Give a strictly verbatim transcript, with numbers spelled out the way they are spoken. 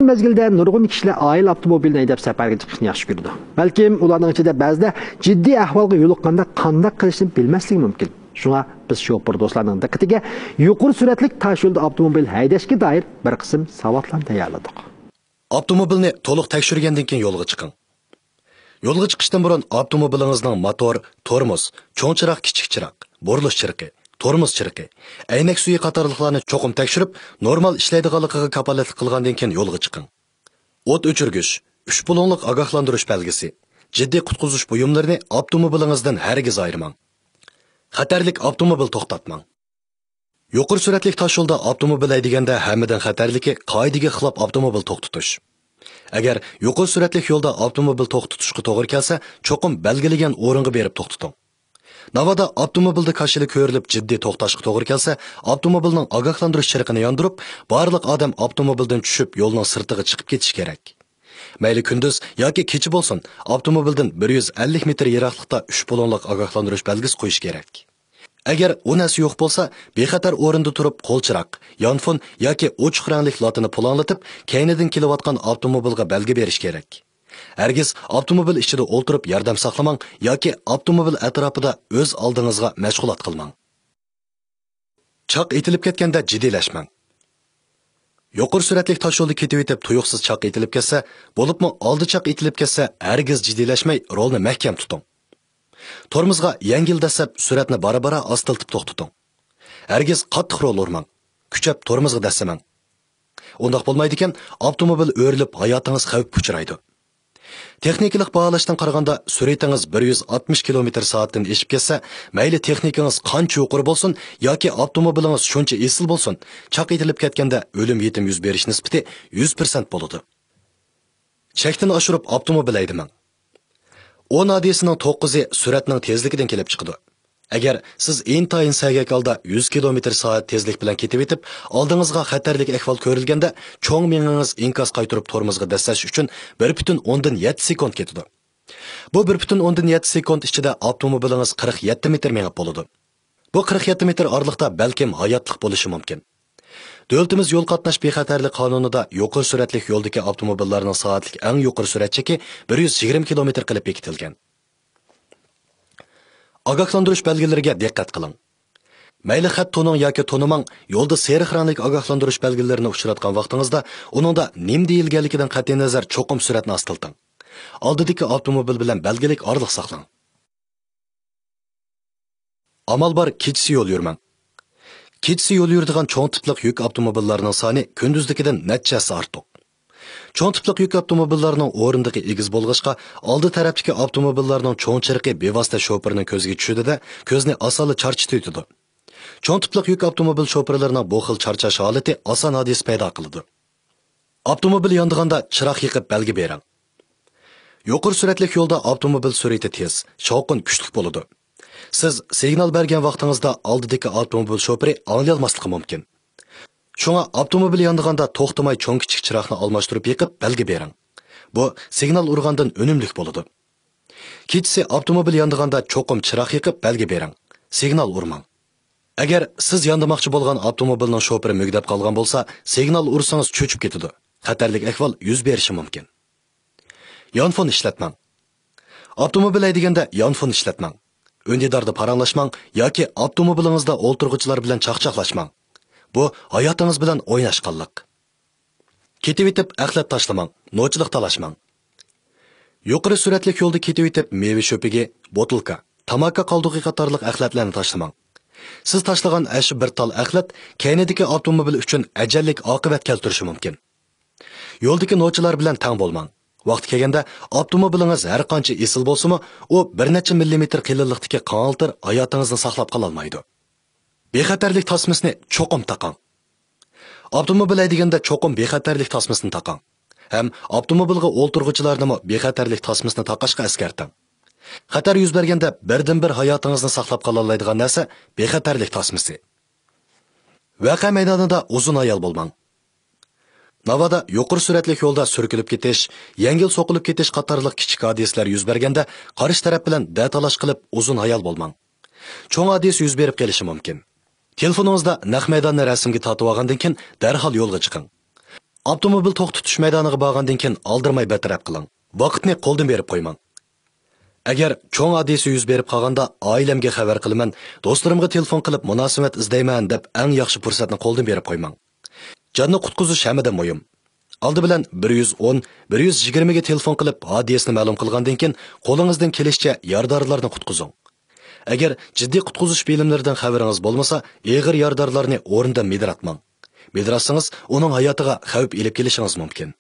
مەزگىلدە نۇرغۇن كىشىلەر ئائىلە ئاپتوموبىلىنى ھەيدەپ سەپەرگە چىقىشنى ياخشى كۆرىدۇ. بەلكىم ئۇلارنىڭ ئىچىدە بەزىلەر جىددىي ئەھۋالغا يولۇققاندا قانداق قىلىشنى بىلمەسلىكى مۇمكىن. شۇڭا بىز شوپۇر دوستلارنىڭ دىققىتىگە يۇقىرى سۈرئەتلىك تاش يولدا ئاپتوموبىل ھەيدەشكە دائىر بىر قىسىم ساۋاتلارنى تەييارلىدۇق. ئاپتوموبىلنى تولۇق تەكشۈرگەندىن كېيىن يولغا چىقىڭ. يولغا چىقىشتىن بۇرۇن ئاپتوموبىلىڭىزنىڭ موتور، تورمۇز، چوڭ چىراغ، كىچىك چىراغ، بۇرۇلۇش چىرىقى، تورمۇز چىرىقى، ئەينەك سۈيى قاتارلىقلارنى چوقۇم تەكشۈرۈپ، نورمال ئىشلەيدىغانلىقىغا كاپالەتلىك قىلغاندىن كېيىن يولغا چىقىڭ. ئوت ئۆچۈرگۈچ، ئۈچ بۇلۇڭلۇق ئاگاھلاندۇرۇش بەلگىسى، جىددىي قۇتقۇزۇش بۇيۇملىرىنى ئاپتوموبىلىڭىزدىن ھەرگىز ئايرىماڭ. خەتەرلىك ئاپتوموبىل توختاتماڭ. يۇقىرى سۈرئەتلىك تاش يولدا ئاپتوموبىل ھەيدىگەندە ھەممىدىن خەتەرلىكى قائىدىگە خىلاپ ئاپتوموبىل توختىتىش. ئەگەر يۇقىرى سۈرئەتلىك يولدا ئاپتوموبىل توختىتىشقا توغرا كەلسە، چوقۇم بەلگىلىگەن ئورۇنغا بېرىپ توختىتىڭ. ناۋادا ئاپتوموبىلدا كاشىلى كۆرۈلۈپ جىددىي توختاشقا توغرا كەلسە، ئاپتوموبىلنىڭ ئاگاھلاندۇرۇش چىرىقىنى ياندۇرۇپ، بارلىق ئادەم ئاپتوموبىلدىن چۈشۈپ يولنىڭ سىرتىغا چىقىپ كېتىشى كېرەك. مەيلى كۈندۈز ياكى كېچە بولسۇن، ئاپتوموبىلدىن بىر يۈز ئەللىك مېتىر يىراقلىقتا ئۈچ بۇلۇڭلۇق ئاگاھلاندۇرۇش بەلگىسى قويۇش كېرەك. ئەگەر ئۇ نەرسە يوق بولسا، بىخەتەر ئورۇندا تۇرۇپ قول چىراغ، يانفون ياكى ئوچۇق رەڭلىك لاتىنى پۇلاڭلىتىپ، كەينىدىن كېلىۋاتقان ئاپتوموبىلغا بەلگە بېرىش كېرەك. ھەرگىز ئاپتوموبىل ئىچىدە ئولتۇرۇپ ياردەم ساقلىماڭ ياكى ئاپتوموبىل ئەتراپىدا ئۆز ئالدىڭىزغا مەشغۇلات قىلماڭ. چاق ئېتىلىپ كەتكەندە جىددىيلەشمەڭ. يۇقىرى سۈرئەتلىك تاش يولدا كېتىۋېتىپ تۇيۇقسىز چاق ئېتىلىپ كەتسە، بولۇپمۇ ئالدى چاق ئېتىلىپ كەتسە، ھەرگىز جىددىيلەشمەي رولنى مەھكەم تۇتۇڭ. تورمۇزغا يەڭگىل دەسسەپ سۈرئەتنى بارا-بارا ئاستىلىتىپ توختىتىڭ. ھەرگىز قاتتىق رول ئۇرماڭ. كۈچەپ تورمۇزغا دەسسىمەڭ. ئۇنداق بولمايدىكەن، ئاپتوموبىل ئۆرۈلۈپ ھاياتىڭىز خەۋپكە ئۇچرايدۇ. تېخنىكىلىق باھالاشتىن قارىغاندا، سۈرئىتىڭىز بىر يۈز ئاتمىش كىلومېتىر سائەتتىن ئېشىپ كەتسە، مەيلى تېخنىكىڭىز قانچە يۇقىرى بولسۇن ياكى ئاپتوموبىلىڭىز شۇنچە ئېسىل بولسۇن، چاق ئېتىلىپ كەتكەندە ئۆلۈم يېتىم يۈز بېرىش نىسبىتى يۈز پىرسەنت بولىدۇ. چەكتىن ئاشۇرۇپ ئاپتوموبىل ھەيدىمەڭ. ئون ھادىسىنىڭ توققۇزى سۈرئەتنىڭ تېزلىكىدىن كېلىپ چىقىدۇ. ئەگەر سىز ئىنتايىن سەگەك ھالدا يۈز كىلومېتىر سائەت تېزلىك بىلەن كېتىۋېتىپ، ئالدىڭىزغا خەتەرلىك ئەھۋال كۆرۈلگەندە، چوڭ مېڭىڭىز ئىنكاس قايتۇرۇپ تورمۇزغا دەسسەش ئۈچۈن بىر پۈتۈن ئوندىن يەتتە سېكۇنت كېتىدۇ. بۇ بىر پۈتۈن ئوندىن يەتتە سېكۇنت ئىچىدە ئاپتوموبىلىڭىز قىرىق يەتتە مېتىر مېڭىپ بولىدۇ. بۇ قىرىق يەتتە مېتىر ئارىلىقتا بەلكىم ھاياتلىق بولۇشى مۇمكىن. دۆلىتىمىز يول قاتناش بىخەتەرلىك قانۇنىدا يۇقىرى سۈرئەتلىك يولدىكى ئاپتوموبىللارنىڭ سائەتلىك ئەڭ يۇقىرى سۈرئەت چېكى بىر يۈز يىگىرمە كىلومېتىر قىلىپ بېكىتىلگەن. ئاگاھلاندۇرۇش بەلگىلىرىگە دىققەت قىلىڭ. مەيلى خەت تونۇڭ ياكى تونۇماڭ، يولدا سېرىق رەڭلىك ئاگاھلاندۇرۇش بەلگىلىرىنى ئۇچراتقان ۋاقتىڭىزدا، ئۇنىڭدا نېمە دېيىلگەنلىكىدىن قەتئىينەزەر، چوقۇم سۈرئەتنى ئاستىلىتىڭ. ئالدىدىكى ئاپتوموبىل بىلەن بەلگىلىك ئارىلىق ساقلاڭ. ئامال بار كېچىسى يول يۈرمەڭ. كېچىسى يول يۈرىدىغان چوڭ تىپلىق يۈك ئاپتوموبىللارنىڭ سانى كۈندۈزدىكىدىن نەچچە ھەسسە ئارتۇق. چوڭ تىپلىق يۈك ئاپتوموبىللارنىڭ ئورۇندىقى ئېگىز بولغاچقا، ئالدى تەرەپتىكى ئاپتوموبىللارنىڭ چوڭ چىرىقى بىۋاسىتە شوپۇرنىڭ كۆزىگە چۈشىدۇ-دە، كۆزنى ئاسانلا چارچىتىۋېتىدۇ. چوڭ تىپلىق يۈك ئاپتوموبىل شوپۇرلىرىنىڭ بۇ خىل چارچاش ھالىتى ئاسان ھادىسە پەيدا قىلىدۇ. ئاپتوموبىل يانىدىغاندا چىراغ يېقىپ بەلگە بېرىڭ. يۇقىرى سۈرئەتلىك يولدا ئاپتوموبىل سۈرئىتى تېز، شاۋقۇن كۈچلۈك بولىدۇ. سىز سىگنال بەرگەن ۋاقتىڭىزدا ئالدىدىكى ئاپتوموبىل شوپۇرى ئاڭلىيالماسلىقى مۇمكىن. شۇڭا ئاپتوموبىل يانىدىغاندا توختىماي چوڭ كىچىك چىراغنى ئالماشتۇرۇپ يېقىپ بەلگە بېرىڭ. بۇ سىگنال ئۇرغاندىن ئۈنۈملۈك بولىدۇ. كېچىسى ئاپتوموبىل يانىدىغاندا چوقۇم چىراغ يېقىپ بەلگە بېرىڭ. سىگنال ئۇرماڭ. ئەگەر سىز ياندىماقچى بولغان ئاپتوموبىلنىڭ شوپۇرى مۈگدەپ قالغان بولسا، سىگنال ئۇرسىڭىز چۆچۈپ كېتىدۇ. خەتەرلىك ئەھۋال يۈز بېرىشى مۇمكىن. يانفون ئىشلەتمەڭ. ئاپتوموبىل ھەيدىگەندە يانفون ئىشلەتمەڭ. ئۈندىداردا پاراڭلاشماڭ ياكى ئاپتوموبىلىڭىزدا ئولتۇرغۇچىلار بىلەن چاقچاقلاشماڭ. بۇ ھاياتىڭىز بىلەن ئويناشقانلىق. كېتىۋېتىپ ئەخلەت تاشلىماڭ، نوچىلىق تالاشماڭ. يۇقىرى سۈرئەتلىك يولدا كېتىۋېتىپ مېۋە شۆپىكى، بوتۇلكا، تاماكا قالدۇقى قاتارلىق ئەخلەتلەرنى تاشلىماڭ. سىز تاشلىغان ئاشۇ بىر تال ئەخلەت كەينىدىكى ئاپتوموبىل ئۈچۈن ئەجەللىك ئاقىۋەت كەلتۈرۈشى مۇمكىن. يولدىكى نوچىلار بىلەن تەڭ بولماڭ. ۋاقتى كەلگەندە ئاپتوموبىلىڭىز ھەر قانچە ئېسىل بولسىمۇ، ئۇ بىر نەچچە مىللىمېتىر قېلىنلىقتىكى قاڭالتىر ھاياتىڭىزنى ساقلاپ قالالمايدۇ. بىخەتەرلىك تاسمىسىنى چوقۇم تاقاڭ. ئاپتوموبىل ھەيدىگەندە چوقۇم بىخەتەرلىك تاسمىسىنى تاقاڭ. ھەم ئاپتوموبىلغا ئولتۇرغۇچىلارنىمۇ بىخەتەرلىك تاسمىسىنى تاقاشقا ئەسكەرتىڭ. خەتەر يۈز بەرگەندە بىردىنبىر ھاياتىڭىزنى ساقلاپ قالالايدىغان نەرسە بىخەتەرلىك تاسمىسى. ۋەقە مەيدانىدا ئۇزۇن ھايال بولماڭ. ناۋادا يۇقىرى سۈرئەتلىك يولدا سۈركىلىپ كېتىش، يەڭگىل سوقۇلۇپ كېتىش قاتارلىق كىچىك ھادىسىلەر يۈز بەرگەندە، قارشى تەرەپ بىلەن دە تالاش قىلىپ ئۇزۇن ھايال بولماڭ. چوڭ ھادىسە يۈز بېرىپ قېلىشى مۇمكىن. تېلېفونىڭىزدا نەق مەيداننى رەسىمگە تارتىۋالغاندىن كېيىن دەرھال يولغا چىقىڭ. ئاپتوموبىل توختىتىش مەيدانىغا بارغاندىن كېيىن ئالدىرىماي بىر تەرەپ قىلىڭ. ۋاقىتنى قولدىن بېرىپ قويماڭ. ئەگەر چوڭ ھادىسە يۈز بېرىپ قالغاندا، ئائىلەمگە خەۋەر قىلىمەن، دوستلىرىمغا تېلېفون قىلىپ مۇناسىۋەت ئىزدەيمەن دەپ ئەڭ ياخشى پۇرسەتنى قولدىن بېرىپ قويماڭ. جاننى قۇتقۇزۇش ھەممىدىن مۇھىم. ئالدى بىلەن بىر يۈز ئون، بىر يۈز يىگىرمىگە تېلېفون قىلىپ ھادىسىنى مەلۇم قىلغاندىن كېيىن قولىڭىزدىن كېلىشىچە يارىدارلارنى قۇتقۇزۇڭ. ئەگەر جىددىي قۇتقۇزۇش بىلىملىرىدىن خەۋىرىڭىز بولمىسا، ئېغىر يارىدارلارنى ئورنىدىن مىدىراتماڭ. مىدىراتسىڭىز، ئۇنىڭ ھاياتىغا خەۋپ ئېلىپ كېلىشىڭىز مۇمكىن.